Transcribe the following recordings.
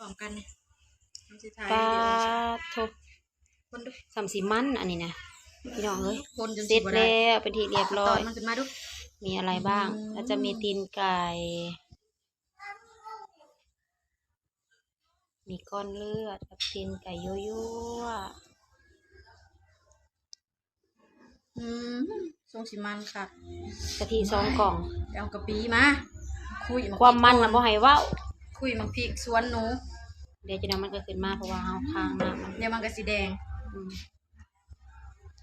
ພ້ອມກັນນີ້ ມັນຊິຖ່າຍວິດີໂອ ປາດໂທ້ ຄົນດູ ສ່ຳຊິມັນອັນນີ້ນະ ພີ່ນ້ອງເອີຍ. ຄົນຈົນ ເສັດແລ້ວເປັນທີ່ຮຽບຮ້ອຍ ເອົາຕອນມັນຂຶ້ນມາດູ ມີອະໄລບ້າງ? ອືມ ກໍຈະມີຕີນໄກ່ ມີກ້ອນເລືອດກັບຕີນໄກ່ ຍົວໆ. ອືມ ຊົງຊິມັນຄັກ ກະທິສອງກ່ອງ ໄປເອົາກະປິມາ ຄຸຍໝາກ ຄວາມມັນນະບໍ່ໃຫ້ເວົ້າ ຄຸຍໝາກພິກສວນໜູ. ດຽວຈັກໜ່ອຍມັນກໍຂຶ້ນມາ ເພາະວ່າເຮົາຄ້າງນ້ຳມັນ ດຽວມັນກໍຊິແດງ. ອືມ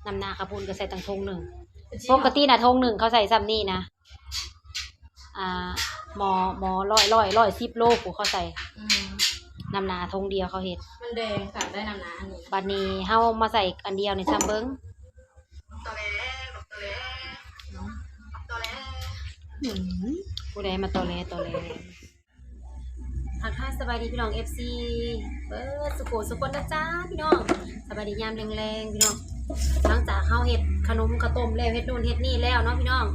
ນ້ຳໜ້າເຂົ້າປຸ້ນກໍໃສ່ຕັ້ງຖົງໜຶ່ງ ເປັນຊິ ປົກກະຕິນະຖົງໜຶ່ງເຂົາໃສ່ສ່ຳນີ້ນະ ອ່າ ໝໍ ໝໍ ຮ້ອຍ ຮ້ອຍ ຮ້ອຍສິບໂລ ຜູ້ເຂົາໃສ່. ອືມ ນ້ຳໜ້າຖົງດຽວເຂົາເຮັດ ມັນແດງຄັກໄດ໋ ນ້ຳໜ້າອັນນີ້. ບັດນີ້ເຮົາມາໃສ່ອັນດຽວນີ້ຊ້ຳເບິ່ງ ຕອແຫຼ ຕອແຫຼ ຕອແຫຼ. ອືມ ຜູ້ໃດມາຕອແຫຼ ຕອແຫຼ. ທັກທາຍສະບາຍດີພີ່ນ້ອງເອັຟຊີ ເບິດສຸຂູສຸຄົນນະຈ້າພີ່ນ້ອງ. ສະບາຍດີຍາມແລງໆ ພີ່ນ້ອງ. ຫຼັງຈາກເຮົາເຮັດຂະໜົມເຂົ້າຕົ້ມແລ້ວ ເຮັດໂນ່ນເຮັດນີ້ແລ້ວເນາະພີ່ນ້ອງ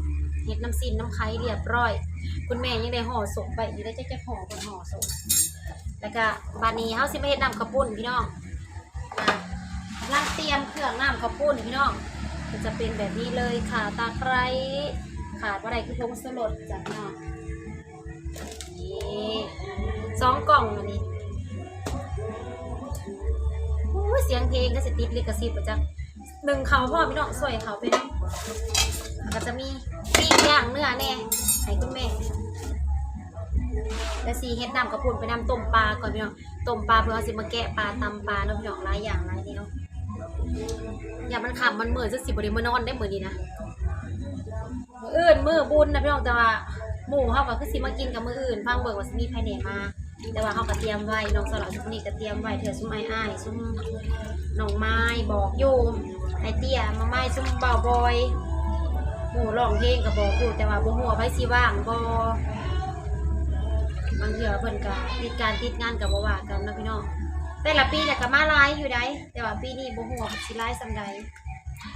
ເຮັດນ້ຳຊີ້ນນ້ຳໄຂ່ລຽບຮ້ອຍ ຄຸນແມ່ຍັງໄດ້ຫໍ່ສົບໄວ້ຢູ່ເດ້ ຈັກ ຈັກຫໍ່ເພິ່ນຫໍ່ສົບ. ແລ້ວກະບາດນີ້ເຮົາຊິມາເຮັດນ້ຳເຂົ້າປຸ້ນພີ່ນ້ອງ. ອ່າ ກຳລັງຕຽມເຄື່ອງນ້ຳເຂົ້າປຸ້ນພີ່ນ້ອງ ກໍຈະເປັນແບບນີ້ເລີຍ ຂ່າ ຕາໄຄ ຂາດບໍ່ໄດ້ຄືຜົງຊູລົດຈ້ະພີ່ນ້ອງ. ນີ້ ສອງກ່ອງອັນນີ້. ໂອ້ຍ ສຽງເພງກໍຊິຕິດລິຂະສິດບໍ່ຈັກ. ໜຶ້ງເຂົ້າພ້ອມພີ່ນ້ອງ ຊ່ວຍເຂົ້າໄປນຳ. ແລ້ວກໍຈະມີປີ້ງຍ່າງເນື້ອແດ່ໃຫ້ຄຸນແມ່ ແລ້ວຊິເຮັດນ້ຳເຂົ້າປຸ້ນໄປນຳ ຕົ້ມປາກ່ອນພີ່ນ້ອງ. ຕົ້ມປາ ເພື່ອເຮົາຊິມາແກະປາ ຕຳປາເນາະພີ່ນ້ອງ ຫຼາຍຢ່າງຫຼາຍແນວ. ຢ້ານມັນຄ່ຳມັນມືດ ຄືຊິບໍ່ໄດ້ມານອນໄດ້ມື້ນີ້ນະ. ມື້ອື່ນມື້ບຸນນະພີ່ນ້ອງ ແຕ່ວ່າໝູ່ເຮົາກໍຄືຊິມາກິນກັບມື້ອື່ນ ຟັງເບິ່ງວ່າຊິມີໃຜແດ່ມາ. ແຕ່ວ່າເຮົາກໍຕຽມໄວ້ ນ້ອງສາວລາວຊຸມນີ້ກໍຕຽມໄວ້ ເທື່ອຊຸມອ້າຍໆ ຊຸມນ້ອງມາຍ ບອກຢູ່ ອ້າຍເຕ້ຍ ມາມາຍ ຊຸມບ່າວບອຍ ໝູ່ຮ້ອງເພງກໍບອກຢູ່ ແຕ່ວ່າບໍ່ຮູ້ວ່າໃຜຊິວ່າງບໍ່. ບາງເທື່ອເພິ່ນກໍຕິດການຕິດງານກໍບໍ່ວ່າກັນເນາະພີ່ນ້ອງ. ແຕ່ລະປີນະກໍມາຫຼາຍຢູ່ໃດ ແຕ່ວ່າປີນີ້ບໍ່ຮູ້ວ່າຊິຫຼາຍສ່ຳໃດ.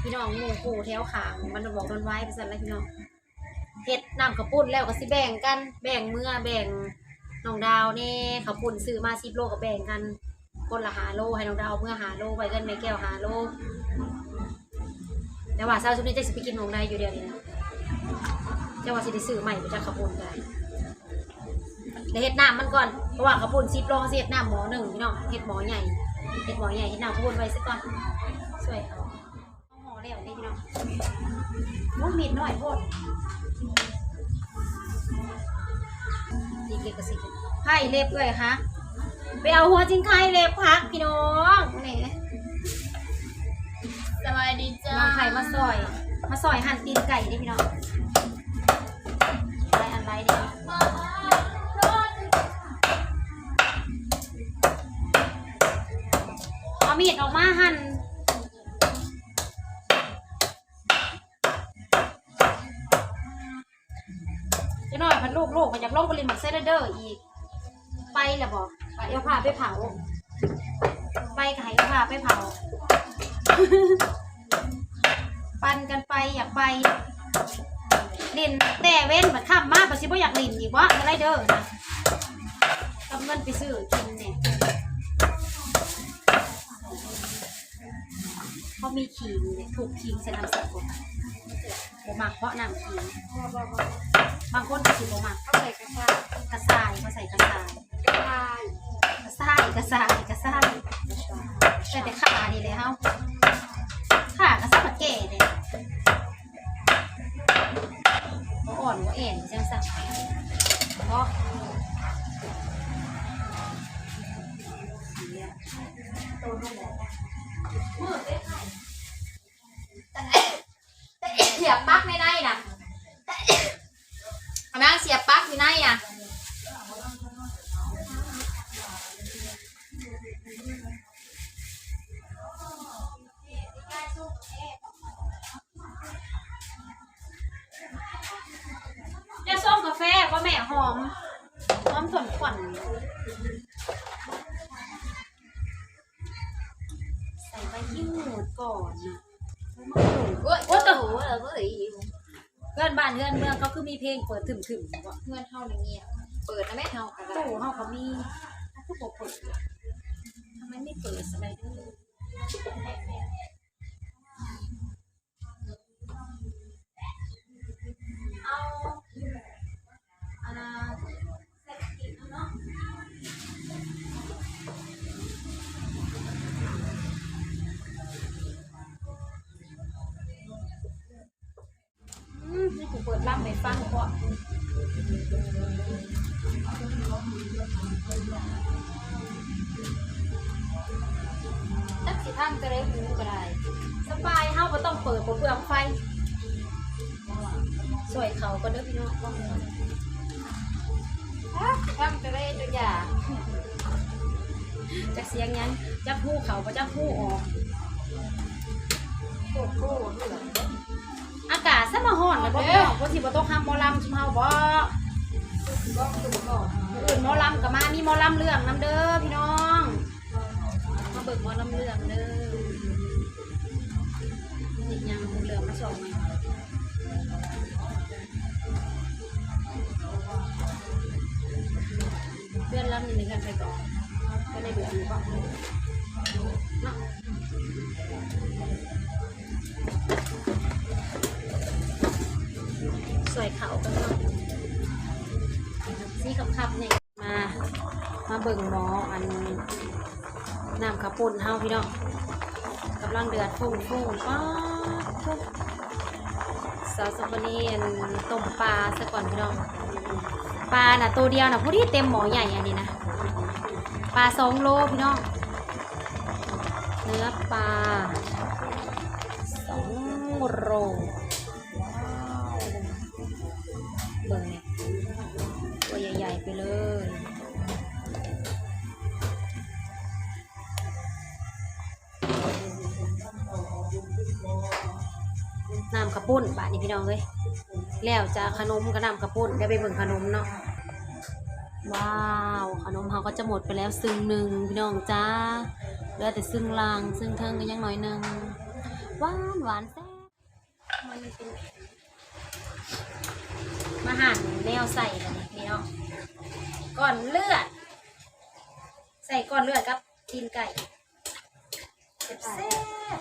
ພີ່ນ້ອງໝູ່ຄູ່ແຖວຂ້າງມັນດອນບອກດອນໄວວ່າຊັ້ນລະພີ່ນ້ອງ. ເຮັດນ້ຳເຂົ້າປຸ້ນແລ້ວກໍຊິແບ່ງກັນ ແບ່ງເມືອ ແບ່ງນ້ອງດາວແດ່. ເຂົ້າປຸ້ນຊື້ມາສິບໂລກໍແບ່ງກັນຄົນລະຫ້າໂລ ໃຫ້ນ້ອງດາວເອົາເມືອຫ້າໂລ ໄວ້ເຮືອນແມ່ແກ້ວຫ້າໂລ. ແຕ່ວ່າເຊົ້າຊຸມນີ້ຈັກຊິໄປກິນໝ່ອງໃດຢູ່ດຽວນີ້ນະ ຈັກວ່າຊິໄດ້ຊື້ໃໝ່ບໍ່ຈັກເຂົ້າປຸ້ນກໍໄດ້. ແລ້ວເຮັດນ້ຳມັນກ່ອນ ເພາະວ່າເຂົ້າປຸ້ນສິບໂລ ເຮົາຊິເຮັດນ້ຳໝໍ້ໜຶ່ງພີ່ນ້ອງ ເຮັດໝໍ້ໃຫຍ່ ເຮັດໝໍ້ໃຫຍ່ ເຮັດນ້ຳເຂົ້າປຸ້ນໄວ້ຊະກ່ອນ ຊ່ວຍເຂົາ. ຫໍ່ແລ້ວເດ້ພີ່ນ້ອງ. ໂອ້ ມີດນ້ອຍໂພດ. ອີກເລັກກໍຊິ ໃຜເລັບເອື້ອຍຫາ ໄປເອົາຫົວຈິງໄຄເລັບຜັກພີ່ນ້ອງ. ນີ້ ສະບາຍດີຈ້າ ນ້ອງໄຂ່ມາຊ່ອຍ ມາຊ່ອຍຫັ່ນຕີນໄກ່ເດ້ພີ່ນ້ອງ. ຫຼາຍອັນຫຼາຍແນວ ເອົາມີດອອກມາຫັ່ນ. ຈັກໜ້ອຍພັດລູກໆ ກໍຢາກລົງໄປຫຼິ້ນໝາກໄຊເດີອີກ. ໄປແລ້ວບໍ່? ເອີ່ ພາໄປເຜົາ. ໄປກໍໃຫ້ເອີ່ ພາໄປເຜົາ. ປັ່ນກັນໄປ ຢາກໄປຫຼິ້ນແຕ່ເວັນ ບັດຄ່ຳມາ ບັດຊິບໍ່ຢາກຫຼິ້ນອີກບໍ່? ສະໄລເດີນະ ກັບເງິນໄປຊື້ກິນແດ່. ເຮົາມີຂີງເດ້ ທຸບຂີງໃສ່ນ້ຳໃສກົນ. ບໍ່ມັກເພາະນ້ຳຂີງ. ບໍ່ ບໍ່ ບໍ່ ບາງຄົນກໍຊິບໍ່ມັກ. ເຂົາໃສ່ກະຊາຍ ກະຊາຍ ເຂົາໃສ່ກະຊາຍ ກະຊາຍ ກະຊາຍ ກະຊາຍ ກະຊາຍ. ໃສ່ແຕ່ຂ່ານີ້ແຫຼະເຮົາ ຂ່າກໍຊະບັດແກ່ເດ້. ບໍ່ອ່ອນບໍ່ແອນຈັ່ງຊັ້ນເນາະ. ສຽບປັກໃນໃນນະ ນາງສຽບປັກຢູ່ໃນນະ. ຈະຊົງກາແຟບໍ່ແມ່? ຫອມ ຫອມທົນຄວັນ. ໃສ່ໃບຂີ້ຫູດກ່ອນນະ. ໂອ້ຍ ໂອ້ຍ ໂອ້ຍ ເຮີ້ຍ ເຮືອນບ້ານເຮືອນເມືອງເຂົາຄືມີເພງເປີດທຶ່ມໆ ເຮືອນເຮົານີ້ງຽບ. ເປີດນະແມ່ ເຮົາກໍ ຕູ້ເຮົາກໍມີ. ຄືບໍ່ເປີດ? ທຳໄມໄມ່ເປີດສະໄລເດີ? ເອົາ ອັນນ່າ ໃສ່ກະຕິກເນາະ. ອືມ ໃຫ້ກູເປີດລຳໃຫ້ຟັງເພາະ ຈັກຊິທຳແຕ່ໃດຫູກໍໄດ້ ສະບາຍ ເຮົາບໍ່ຕ້ອງເປີດ ບໍ່ເປືອງໄຟ. ຊ່ວຍເຂົາກ່ອນເດີພີ່ນ້ອງ ທຳຈະໄດ້ຕົວຢ່າງ ຈັກສຽງຫຍັງ ຈັກຫູເຂົ້າບໍ່ຈັກຫູອອກ. ໂອ້ໂຫ ອາກາດຊະມາຮ້ອນແລ້ວບໍ່ ພີ່ນ້ອງ ເພິ່ນຊິບໍ່ຕົກຮຳໝໍລຳຊຸມເຮົາບໍ່? ມື້ອື່ນໝໍລຳກໍມາ ມີໝໍລຳເລື່ອງນຳເດີພີ່ນ້ອງ ມາເບິ່ງໝໍລຳເລື່ອງເດີ. ເຮັດຫຍັງເຫຼືອມາສອງ ເຮືອນຫຼັງນີ້ເຮືອນໃຜກໍ ເຮືອນໃນເດືອນນີ້ບໍ່ເນາະ ຊ່ວຍເຂົາກັນເນາະ ສີຄ່ຳໆນີ້. ມາ ມາເບິ່ງໝໍອັນ ນ້ຳເຂົ້າປຸ້ນເຮົາພີ່ນ້ອງ ກຳລັງເດືອດຟຸ້ງໆ ປາດໂທ້ ສາວສະວະນີ ອັນ ຕົ້ມປາຊະກ່ອນພີ່ນ້ອງ ປານະໂຕດຽວນະ ພໍດີເຕັມໝໍໃຫຍ່ອັນນີ້ນະ ປາສອງໂລພີ່ນ້ອງ ເນື້ອປາສອງໂລ. ວ້າວ ເບິ່ງນີ້ ຕົວໃຫຍ່ໆ ໄປເລີຍ ນ້ຳເຂົ້າປຸ້ນບາດນີ້ພີ່ນ້ອງເອີຍ ແລ້ວຈາກຂະໜົມກໍນ້ຳເຂົ້າປຸ້ນ ດຽວໄປເບິ່ງຂະໜົມເນາະ. ວ້າວ ຂະໜົມເຮົາກໍຈະໝົດໄປແລ້ວຊຶ່ງໜຶ່ງພີ່ນ້ອງຈ້າ ເຫຼືອແຕ່ຊຶ່ງລ່າງ ຊຶ່ງເທິງກໍຍັງໜ້ອຍໜຶ່ງ ຫວານໆ ແຊບ. ມາຫັ້ນແນວໃສ່ບັດນີ້ພີ່ນ້ອງ ກ້ອນເລືອດ ໃສ່ກ້ອນເລືອດກັບຕີນໄກ່ ແຊບ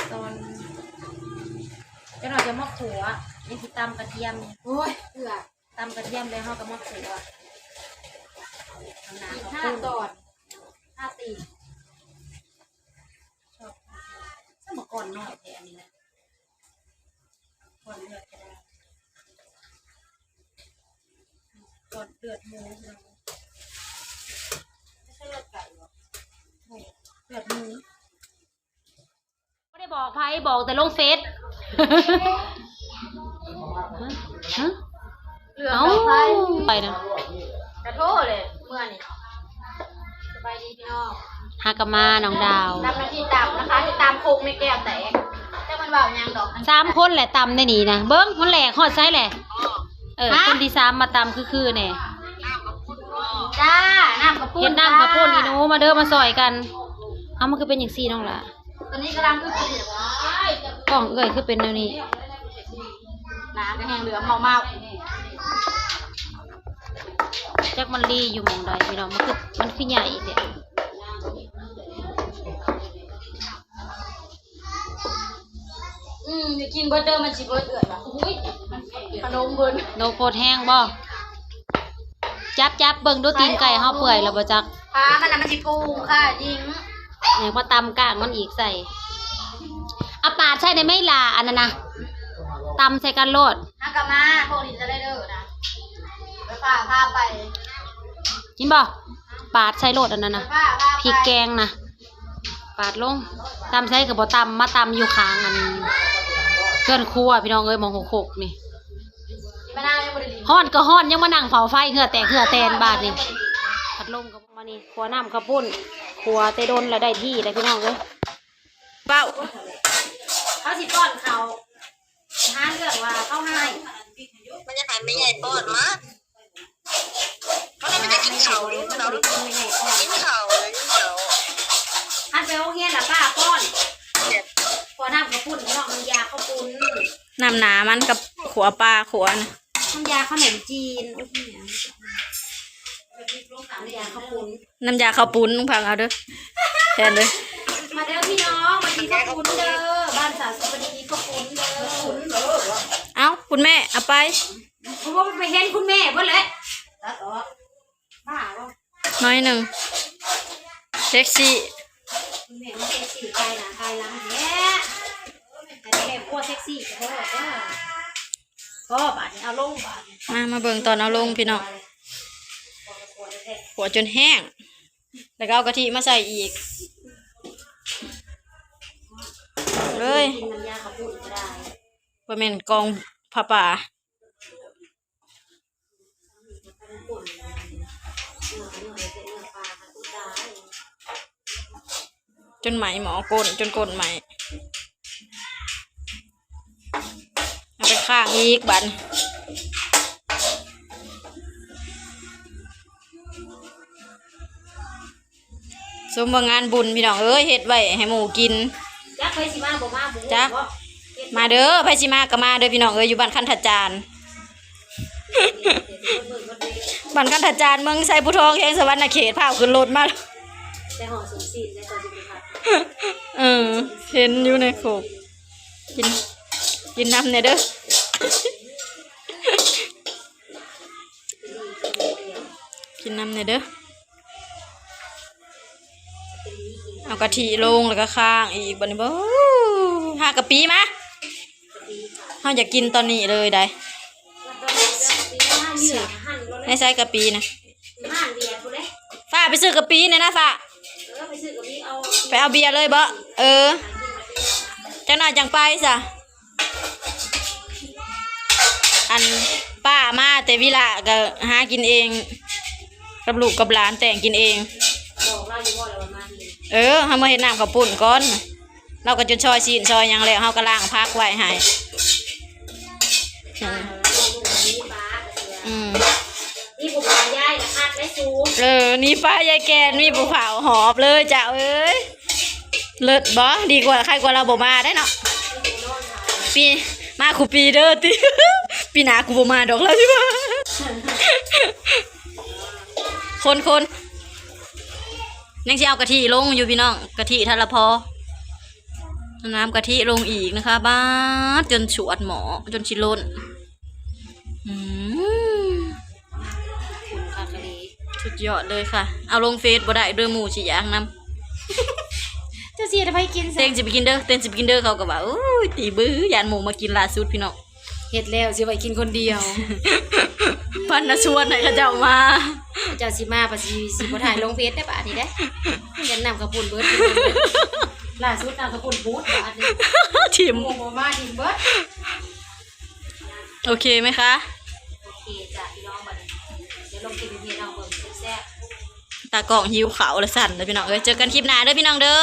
ໆ ຕອນ ຈັກໜ້ອຍຈະມາຂົ້ວ ຍັງຊິຕຳກະທຽມ ໂອ້ຍ ເກືອ ຕຳກະທຽມແລ້ວເຮົາກໍມາຂົ້ວ ອີກຫ້າຕອນ ຫ້າຕີນ ຊອບ ສະມາກ່ອນນ້ອຍແທ້ອັນນີ້ນະ ກ່ອນເລືອດກໍໄດ້ ກ່ອນເລືອດໝູ ເລືອດໄກ່ບໍ? ເລືອດໝູ. ບໍ່ໄດ້ບອກໃຜ ບອກແຕ່ລົງເຟສ ຮະ ຮະ ເລື່ອງ ເອົ້າ ບອກໃຜ ໄປນະ ກະໂທເລີຍເມື່ອນີ້. ສະບາຍດີພີ່ນ້ອງ ຫາກະມານ້ອງດາວ ຕຳນ້ຳພຣິກຕຳນະຄະ ຊິຕຳຄົກໃນແກ້ວແຕກ ຈັກມັນເວົ້າຫຍັງດອກ ສາມຄົນແຫຼະຕຳໃນນີ້ນະ ເບິ່ງມັນແຫຼກຮອດໃສແຫຼະ. ເອີ ຮະ ຄົນທີສາມມາຕຳຄືໆ ແດ່ ຈ້າ ນ້ຳເຂົ້າປຸ້ນ ເຮັດນ້ຳເຂົ້າປຸ້ນ ຈ້າ ອີ່ໜູ ມາເດີ ມາຊ່ອຍກັນ. ເອົ້າ ມັນຄືເປັນຈັ່ງຊີ້ນ້ອງຫຼ້າ? ຕອນນີ້ກຳລັງຄື ກ້ອງເອື້ອຍຄືເປັນແນວນີ້ ໜ້າກໍແຮງເຫຼືອເມົາໆ ຈັກມັນລີຢູ່ໝ່ອງໃດພີ່ນ້ອງ ມັນຄື ມັນຄືໃຫຍ່ແທ້. ອືມ ຢາກກິນເບິດເດີ ມັນຊິເບິດເອື້ອຍວ່າ ອຸ້ຍ ຂະໜົມເບິດ ໂນໂພດແຮງບໍ່? ຈັບ ຈັບເບິ່ງດູ ຕີນໄກ່ເຮົາເປື່ອຍແລ້ວບໍ່ຈັກ ຂາມັນນະ ມັນຊິພຸງຄ່າຍິງ ແມ່ນ ພໍຕຳກ້າງມັນອີກໃສ່ ເອົາປາດໃສ່ໄດ້ໄໝຫຼ້າ ອັນນັ້ນນະ ຕຳໃສ່ກັນໂລດ ຫາກະມາ ພວກນີ້ຈະໄດ້ເດີນະ ໄປພາ ພາໄປ ເຫັນບໍ່? ປາດໃສ່ໂລດ ອັນນັ້ນນະ ພາ ພາໄປ ພິກແກງນະ ປາດລົງ ຕຳໃສກໍບໍ່ຕຳ ມາຕຳຢູ່ຂ້າງອັນເຮືອນຄົວພີ່ນ້ອງເອີຍ ໝ່ອງຫົກຫົກນີ້ ຮ້ອນກໍຮ້ອນ ຍັງມານັ່ງເຝົ້າໄຟ ເຫື່ອແຕກເຫື່ອແຕນບາດນີ້ ພັດລົມກໍມານີ້ ຂົ້ວນ້ຳເຂົ້າປຸ້ນ ຂົ້ວແຕ່ດົນແລ້ວ ໄດ້ທີ່ແລ້ວພີ່ນ້ອງເອີຍ ເວົ້າ ເຂົາຊິປ້ອນເຂົ້າ ຫາເລື່ອງວ່າເຂົາຮ້າຍ ມັນຢາກໃຫ້ແມ່ໃຫຍ່ປ້ອນມາ ມັນ ມັນຢາກກິນເຂົ້າເດ້ ມັນເອົາ ກິນເຂົ້າ ກິນເຂົ້າ ຄັນໄປໂຮງຮຽນລະປ້າປ້ອນ ແຊບ ຂົ້ວນ້ຳເຂົ້າປຸ້ນ ພີ່ນ້ອງ ນ້ຳຢາເຂົ້າປຸ້ນ ນ້ຳໜາມັນກັບຂົ້ວປາ ຂົ້ວນະ ນ້ຳຢາຂະໜົມຈີນ ໂອ້ຍ ອີ່ຫຍັງ ນ້ຳຢາເຂົ້າປຸ້ນ ນ້ຳຢາເຂົ້າປຸ້ນ ຟັງເອົາເດີ ແທນເດີ. ມາເດີພີ່ນ້ອງ ມາກິນເຂົ້າປຸ້ນເດີ ບ້ານສາວສຸປະດີມີເຂົ້າປຸ້ນເດີ. ເອົ້າ ຄຸນແມ່ເອົາໄປ ເພາະວ່າໄປເຫັນຄຸນແມ່ເບິດແຫຼະ ຕັດອອກ ບ້າບໍ່ ໜ້ອຍໜຶ່ງ ເຊັກຊີ ຄຸນແມ່ມາເຊັກຊີ ກາຍໜ້າກາຍຫຼັງແທ້ ໃຫ້ແມ່ຄົວເຊັກຊີກໍພໍ ພໍບາດນີ້ ເອົາລົງບາດນີ້ ມາ ມາເບິ່ງຕອນເອົາລົງພີ່ນ້ອງ. ຂົ້ວຈົນແຫ້ງ ແລ້ວກໍເອົາກະທິມາໃສ່ອີກເລີຍ ກິນນ້ຳຢາເຂົ້າປຸ້ນກໍໄດ້ ບໍ່ແມ່ນກອງຜ້າປ່າ. ຈົນໄໝ້ໝໍ້ກົ້ນ ຈົນກົ້ນໄໝ້ ເອົາໄປຄ້າງອີກບາດນີ້. ສົມວ່າງານບຸນພີ່ນ້ອງເອີຍ ເຮັດໄວ້ໃຫ້ໝູ່ກິນ ຈັກໃຜຊິມາບໍ່ມາບໍ່ຮູ້ ຈັກ ເນາະ ມາເດີ ໃຜຊິມາກໍມາເດີພີ່ນ້ອງເອີຍ ຢູ່ບ້ານຄັນທະຈານ ບ້ານຄັນທະຈານ ເມືອງໄຊພູທອງ ແຂວງສະຫວັນນະເຂດ ພາວຂຶ້ນລົດມາ ແຕ່ຫໍ່ສົມຊີນແລ້ວກໍຊິໄປພັກ ເອີ ເຫັນຢູ່ໃນໂຄກ ກິນ ກິນນຳແດ່ເດີ ກິນນຳແດ່ເດີ. ເອົາກະທິລົງ ແລ້ວກໍຄ້າງອີກ ບັດນີ້ບໍ່ ຫາກະປິມາ ເຮົາຢາກກິນຕອນນີ້ເລີຍໄດ໋ ໃນໃສກະປິນະ ຟ້າໄປຊື້ກະປິແດ່ນະ ຟ້າ ໄປເອົາເບຍເລີຍບໍ ເອີ ຈັກໜ້ອຍຈັ່ງໄປຊະ. ອັນ ປ້າມາແຕ່ວິລະກໍຫາກິນເອງ ກັບລູກກັບຫຼານແຕ່ງກິນເອງ ບອກລາວຢູ່ບໍ່ລະວ່າມາເຮັດ ເອີ ເຮົາມາເຮັດນ້ຳເຂົ້າປຸ້ນກ່ອນ ລາວກໍຈົນຊອຍຊີ້ນຊອຍຫຍັງແລ້ວ ເຮົາກໍລ້າງຜັກໄວ້ໃຫ້ ອືມ ອືມ ນີ້ຜູ້ບ່າວຍາຍລະຄັກໄດ້ສູ ເອີ ນີ້ປ້າຍາຍແກ່ນ ມີຜູ້ບ່າວຫອບເລີຍເຈົ້າເອີຍ. ເລີດບໍ່? ດີກວ່າ ໄຄກວ່າລາວບໍ່ມາໄດ໋ເນາະ ປີ ມາຄູ່ປີເດີຕິ ປີໜ້າກູບໍ່ມາດອກ ລາວຊິວ່າ ຄົນໆ ຍັງຊິເອົາກະທິລົງຢູ່ພີ່ນ້ອງ ກະທິທັນລະພໍ ນ້ຳກະທິລົງອີກນະຄະ ບາດ ຈົນສວດໝໍ້ ຈົນຊິລົ້ນ ອືມ ຂຸ້ນຄັກອີ່ຫຼີ ສຸດຍອດເລີຍຄ່ະ ເອົາລົງເຟສບໍ່ໄດ້ເດີ ໝູ່ຊິຢາກນຳ ເຈົ້າຊິເຮັດໃຫ້ໃຜກິນຊະ ເຕັງຊິໄປກິນເດີ ເຕັງຊິໄປກິນເດີ ເຂົາກໍວ່າ ໂອ້ຍ ຕີບື ຢ້ານໝູ່ມາກິນລ່າສຸດພີ່ນ້ອງ ເຮັດແລ້ວຊິໄວ້ກິນຄົນດຽວ ພັນນະຊວນໃຫ້ເຂົາເຈົ້າມາ ເຂົາເຈົ້າຊິມາ ປະຊິ ຊິບໍ່ຖ່າຍລົງເຟສໄດ້ບາດນີ້ເດ້ ຢ້ານນ້ຳເຂົ້າປຸ້ນເບິດ ລ່າສຸດນ້ຳເຂົ້າປຸ້ນບູດບາດນີ້ ຖິ້ມ ໝູ່ບໍ່ມາຖິ້ມເບິດ. ໂອເຄໄໝຄະ? ໂອເຄຈ້າພີ່ນ້ອງ ບັດນີ້ດຽວລົງກິນໃຫ້ພີ່ນ້ອງເບິ່ງແຊບໆ ຕາກ້ອງຫິວເຂົ້າລະສັ່ນເດີພີ່ນ້ອງເອີຍ ເຈີກັນຄລິບໜ້າເດີພີ່ນ້ອງເດີ.